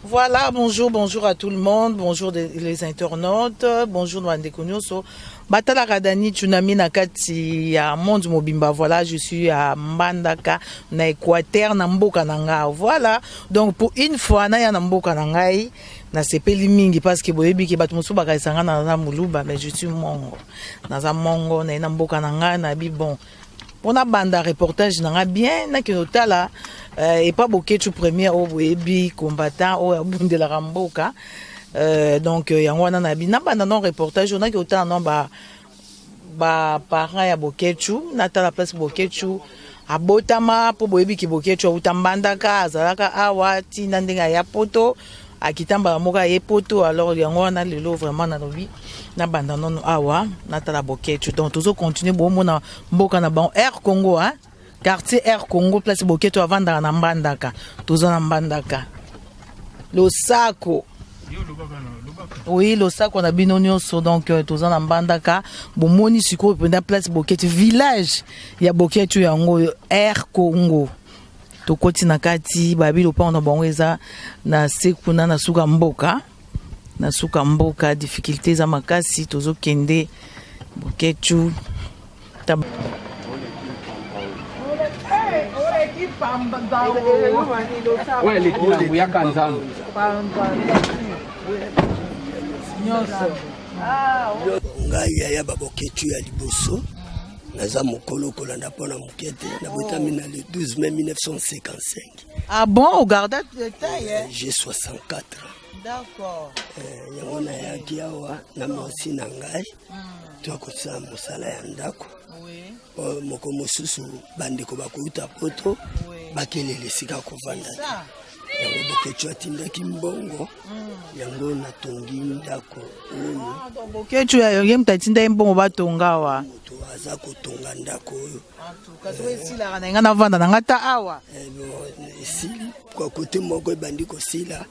Voilà, bonjour, bonjour à tout le monde, bonjour les internautes, bonjour bandeko nyonso. Batalaka Dani Tsunami na kati ya monde mobimba. Voilà, je suis à Mbandaka na Équateur na mboka na nga. Voilà, donc pour une fois na ya na mboka na ngai nasepeli mingi parce que boyebi ke bato mosusu bakanisaka nga naza moluba, mais je suis mongo. Naza mongo na ye na mboka na ngai na bi bon. Mpona banda reportage na nga bien, nakende otala epa Boketshu Premier oyo boyebi, combattant oyo abundelaka mboka. Donc yango wana nabi nabanda non reportage oyo, nakende otala non ba baparent ya Boketshu, natala place Boketshu abotama, mpo boyebi ke Boketshu auta Mbandaka, azalaka awa ntina ndenge aya Poto, akita mbala moko aye Poto. Alors yango wana lelo vraiment nalobi nabanda nono awa, natala Boketshu. Donc tozocontinue, bomona mboka na bango Air Congo, hein? Quartier Air Congo, place Boketshu avandaka na Mbandaka. Toza na Mbandaka. Losako, oui, losako na bino nyonso. Donc toza na Mbandaka, bomoni sikoyo mpenza place Boketshu, village ya Boketshu yango oyo, Air Congo. Tokoti na kati, babi lopango na bango eza na se kuna na suka mboka, na suka mboka. Difficulté eza makasi, tozokende Boketshu. Oyo eleki na nguyaka Nzambe. Nyonso. Ngai yaya baBoketshu ya liboso, naza mokolo kolanda mpona moke te. Nabotami na le 12 mai 1955. Ah bon, ogarda taille, eh? J'ai 64 ans. D'accord. Yango nayaki awa na mwasi na ngai, toya kosala mosala ya ndako. Po moko mosusu bandeko bakouta Poto, bakelela esika kovanda te. Yango Boketshu atindaki mbongo, yango natongi ndako oyo. Ah, donc Boketshu ya ye moto atinda ye mbongo batonga awa. Moto aza kotonga ndako oyo. Kasi oyo esilaka na ngai, navanda na ngai ta awa. Eh, bon, esili kwa kote moko, ebandi kosila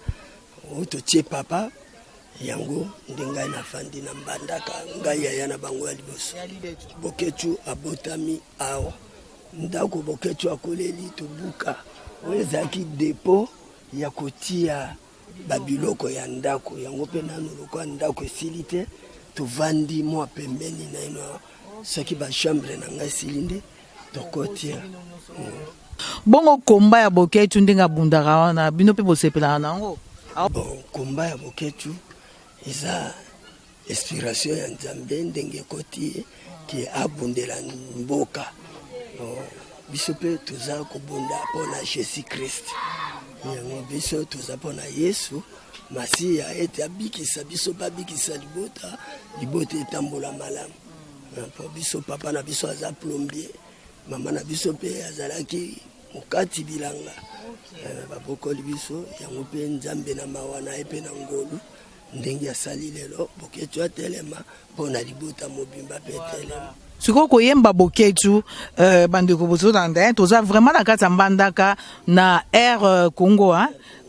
oyo totie papa. Yango nde ngai nafandi na Mbandaka, ngai yaya na bango ya liboso. Boketshu abotami awa. Ndako Boketshu akoleli, tobuka oyo ezalaki dépôt ya kotia babiloko ya ndako. Yango mpe nanu lokola ndako esili te, tovandi mwa pembeni naino. Soki bachambre na ngai esili nde tokotia. Bongo komba ya Boketshu, ndenge abundaka wana, bino mpe bosepelaka na yango? Bon, komba ya Boketshu eza inspiration ya Nzambe, ndenge ekoti ye ke abundela mboka. Bon, biso mpe toza kobunda mpona Jésus Christ. Yango biso toza mpona Yesu Masiya, ete abikisa biso mpe abikisa libota, libota etambola malamu. Mpo biso, papa na biso aza plombier, mama na biso mpe azalaki mokati bilanga. Babokoli biso yango mpe Nzambe na mawa na ye mpe na ngolu, ndenge asali lelo Boketshu atelema mpo na libota mobimba mpe etelema. Sikoyo koyemba Boketshu, bandeko bozolanda, toza vraiment na kati ya Mbandaka na Air Congo, hein?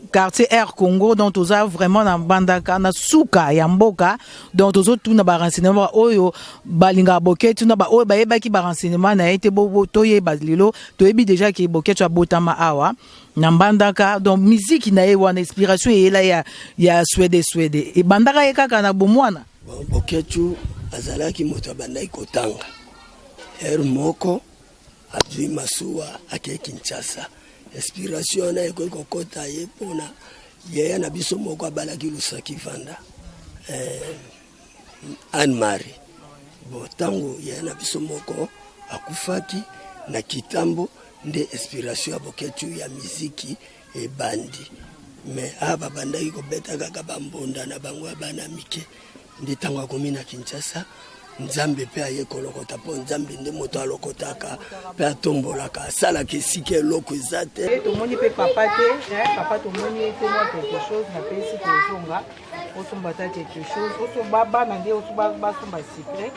Quartier Air Congo. Donc toza vraiment na Mbandaka na suka ya mboka. Donc tozotuna barenseignement oyo balingaka Boketshu na baoyo bayebaki barenseignement na ye te. Toyeba lelo, toyebi déjà ke Boketshu abotama awa na Mbandaka. Donc miziki na ye wana, inspiration eyela ya Swede Swede, ebandaka ye kaka na bomwana. Bon, Boketshu azalaki moto abandaki kotanga. Heure moko azwi masuwa, akei Kinshasa. Inspiration wana ekoki kokɔta ye mpona yaya na biso moko abalaki Lusaki Vanda, Anne Marie. Bon, ntango yaya na biso moko akufaki na Kitambo, nde inspiration ya Boketshu ya miziki ebandi. Mais awa babandaki kobeta kaka bambonda na bango ya bana mike. Nde ntango akomi na Kinshasa, Nzambe mpe aye kolokota, mpo Nzambe nde moto alokotaka mpe atombolaka, asalaka esika eloko eza te. Tomoni mpe papa te, papa tomoni ye te. Mwa quelque chose napesi, tozonga osomba ata quelque chose, osomba bana nde basomba sucré,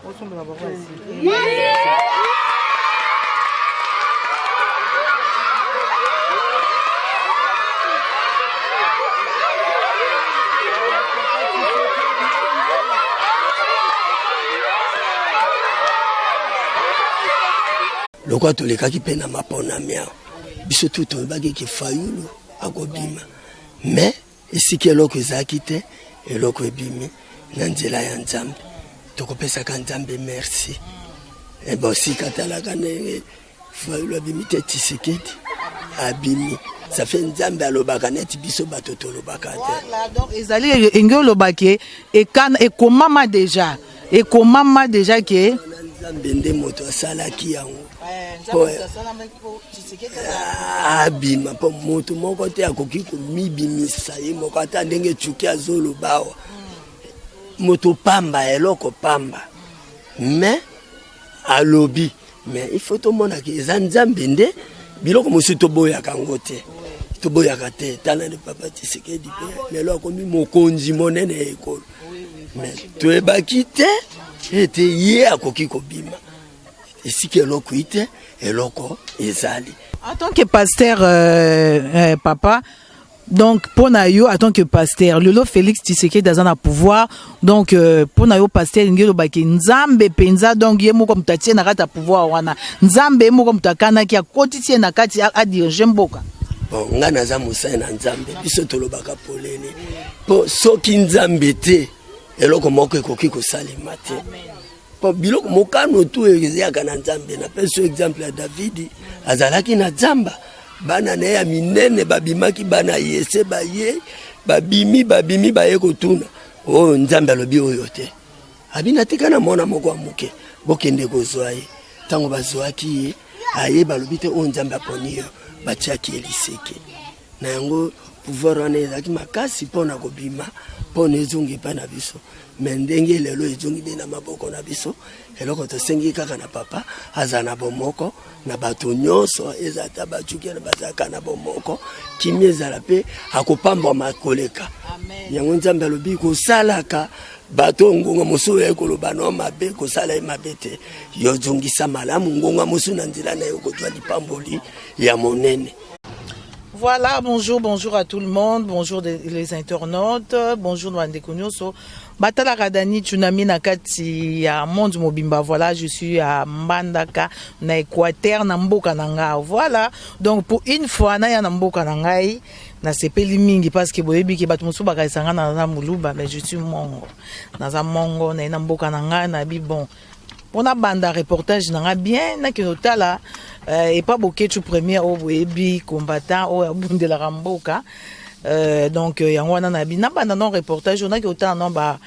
osombela bango ya sucré. Lokola tolekaki mpe na maponami awa, biso tu toyebaki ke Fayulu akobima, mais Esika eloko ezalaki te, eloko ebimi na nzela ya Nzambe. Tokopesaka Nzambe merci. E bon, sika talaka ndenge Fayulu abimi te, Tshisekedi abimi. Ça fait Nzambe alobaka neti biso bato tolobaka te. Voilà, donc ezali enge oloba ke ekana ekomama déjà, ekomama déjà ke Nzambe nde moto asalaki yango. Po abima, mpo moto moko te akoki komibimisa ye moko, ata ndenge Tshuki azoloba awa, moto pamba, eloko pamba, mais alobi. Mais il faut tomonaka eza Nzambe nde biloko mosusu toboyaka yango te, toboyaka te. Tala nde papa Tshisekedi mpe lelo akomi mokonzi monene ya ekolo, mais toyebaki te ete ye akoki kobima esika eloko ite eloko ezali. En tant que pasteur, papa, donc mpo na yo en tant que pasteur, lelo Félix Tshisekedi aza na pouvoir, donc mpo na yo pasteur, elingi olobaki Nzambe mpenza, donc ye moko moto atie na kati ya pouvoir wana, Nzambe ye moko moto akanaki akotisi ye na kati adirige mboka? Bon, ngai naza mosali na Nzambe. Biso tolobaka polele, mpo soki Nzambe te, eloko moko ekoki kosalema te, mpo biloko mokano tu ezeyaka na Nzambe. Napesi exemple ya Davidi, azalaki na zamba, bana na ye ya minene babimaki, bana Yese baye, babimi babimi, baye kotuna oyo Nzambe alobi oyo te. Abi natika na mwana moko ya moke, bokende kozwa ye. Ntango bazwaki ye, aye, balobi te oyo Nzambe aponi yo, batiaki ye liseke na yango. Pouvoir wana ezalaki makasi mpona kobima, mpona ezongi epai na biso, mais ndenge lelo ezongi nde na maboko na biso. Eloko tosengi kaka na papa, aza na bomoko na bato nyonso, eza ata bacuki na bazalaka na bomoko, kimia ezala mpe akopambwama koleka yango. Nzambe alobi kosalaka bato, ngonga mosusu oyayi koloba no mabe, kosala ye mabe te, yo zongisa malamu. Ngonga mosusu na nzela na yo kozwa lipamboli ya monene. Voilà, bonjour, bonjour à tout le monde, bonjour les internautes, bonjour bandeko nyonso batalaka Dani Tsunami na kati ya monde mobimba. Voilà, je suis à Mbandaka, na Équateur, na mboka na nga. Voilà, donc pour une fois na ya na mboka na ngai, nasepeli mingi parce que boyebi ke bato mosusu bakayisa nga naza Moluba, mais je suis Mongo. Naza Mongo, na ye na mboka na ngai, nabi bon, mpona banda reportage na nga bien, nakende otala epa Boketshu Premier oyo boyebi, combattant oyo abundelaka mboka. Donc yango wana nabi nabanda non reportage oyo, nake otala non ba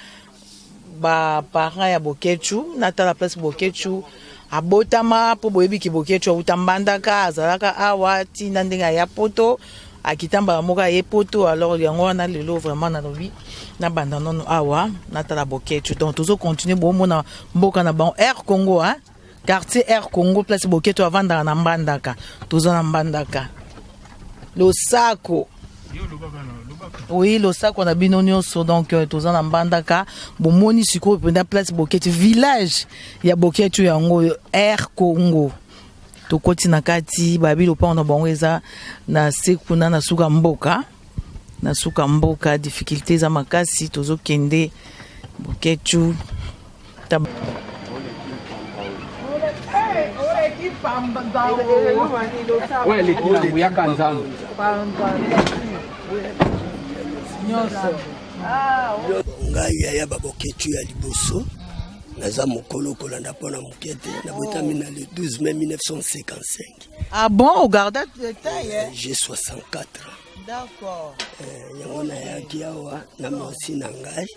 baparent ya Boketshu, natala place Boketshu abotama, mpo boyebi ke Boketshu auta Mbandaka, azalaka awa ntina ndenge aya Poto, akita mbala moko aye Poto. Alors yango wana lelo vraiment nalobi nabanda nono awa, natala Boketshu. Donc tozocontinue, bomona mboka na bango Air Congo, hein? Quartier Air Congo, place Boketshu avandaka na Mbandaka. Toza na Mbandaka, losako. Oui, losako na bino nyonso. Donc toza na Mbandaka, bomoni sikoyo mpenza place Boketshu, village ya Boketshu yango oyo, Air Congo. Tokoti na kati, babi lopango na bango eza na se kuna na suka mboka, na suka mboka. Difficulté eza makasi, tozokende Boketshu. Oyo eleki na nguyaka Nzambe. Nyonso. Ngai yaya baBoketshu ya liboso, naza mokolo kolanda mpona moke te. Nabotami na le 12 mai 1955. Ah bon, ogarda taille, eh? J'ai 64 ans. D'accord. Yango nayaki awa na mwasi na ngai,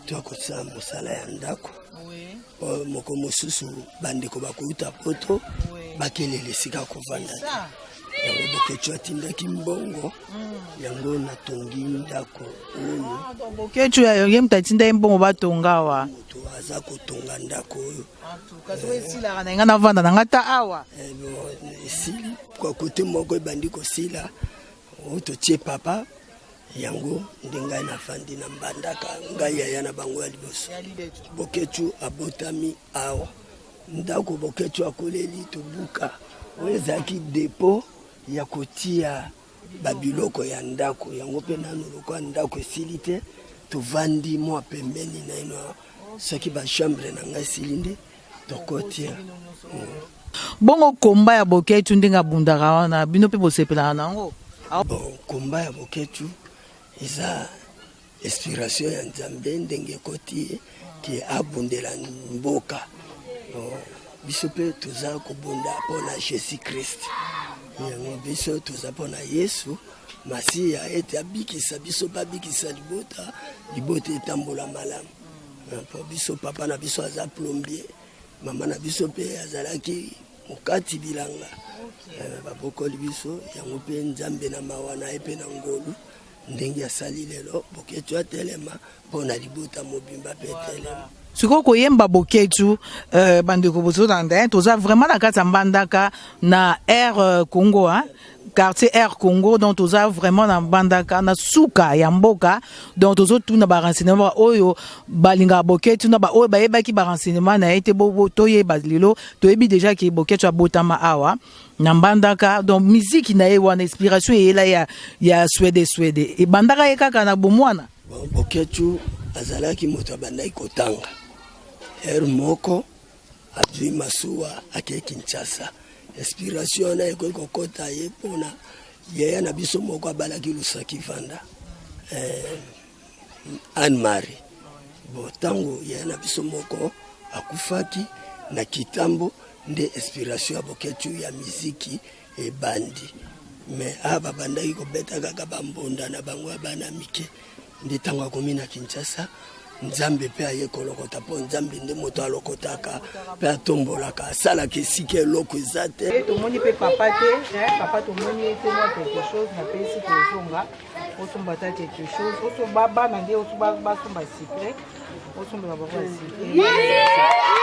twakosala mosala ya ndako. Po moko mosusu bandeko bakouta Poto, bakelela esika kovanda te. Yango Boketshu atindaki mbongo, yango natongi ndako oyo. Ah, donc Boketshu ye moto atinda ye mbongo batonga awa? Moto aza kotonga ndako oyo. Kasi oyo esilaka na ngai, navanda na ngai ta awa. Eh, bon, esili kwa kote moko, ebandi kosila oyo totie papa. Yango nde ngai nafandi na Mbandaka, ngai yaya na bango ya liboso. Boketshu abotami awa. Ndako Boketshu akoleli tobuka oyo ezalaki dépôt ya kotia babiloko ya ndako. Yango mpe nanu lokola ndako esili te, tovandi mwa pembeni naino. Soki bachambre na ngai esili nde tokotia. Bongo komba ya Boketshu, ndenge abundaka wana, bino mpe bosepelaka nango? Bon, komba ya Boketshu. Eza inspiration ya Nzambe ndenge ekoti ye ke abundela mboka. Bon, biso mpe toza kobunda mpo na Jésus Christ. Yango biso toza mpo na Yesu Masiya ete abikisa biso mpe abikisa libota, libota etambola malamu. Mpo biso papa na biso aza plombier, mama na biso mpe azalaki mokati bilanga. Babokoli biso yango mpe Nzambe na mawa na ye mpe na ngolu ndenge asali lelo Boketshu atelema mpo na libota mobimba mpe etelema. Sikoyo koyemba Boketshu, bandeko bozolanda, toza vraiment na kati ya Mbandaka na Air Congo, hein? Quartier Air Congo, donc toza vraiment na Mbandaka na suka ya mboka. Donc tozotuna ba renseignement oyo balingaka Boketshu na ba oyo bayebaki ba renseignement na ye te, toyeba lelo, toyebi déjà ke Boketshu abotama awa na Mbandaka. Donc musique na ye wana, inspiration eyela ya Swede Swede ebandaka ye kaka na bomwana. Bon, Boketshu azalaki moto abandaki kotanga. Heure moko azwi masuwa akei Kinshasa. Inspiration wana ekoki kokɔta ye mpona yaya na biso moko abalaki Lusaki Vanda, Anne Marie. Bon, ntango yaya na biso moko akufaki na Kitambo, nde inspiration ya Boketshu ya miziki ebandi. Me awa babandaki kobeta kaka bambonda na bango ya bana mike. Nde ntango akomi na Kinshasa, Nzambe mpe aye kolokota, mpo Nzambe nde moto alokotaka mpe atombolaka, asalaka esika eloko eza te. Tomoni mpe papa te, papa tomoni ete mwa quelque chose napesi, tozonga osomba ata quelque chose, bana nde basomba sucré, osombela bango ya sucré.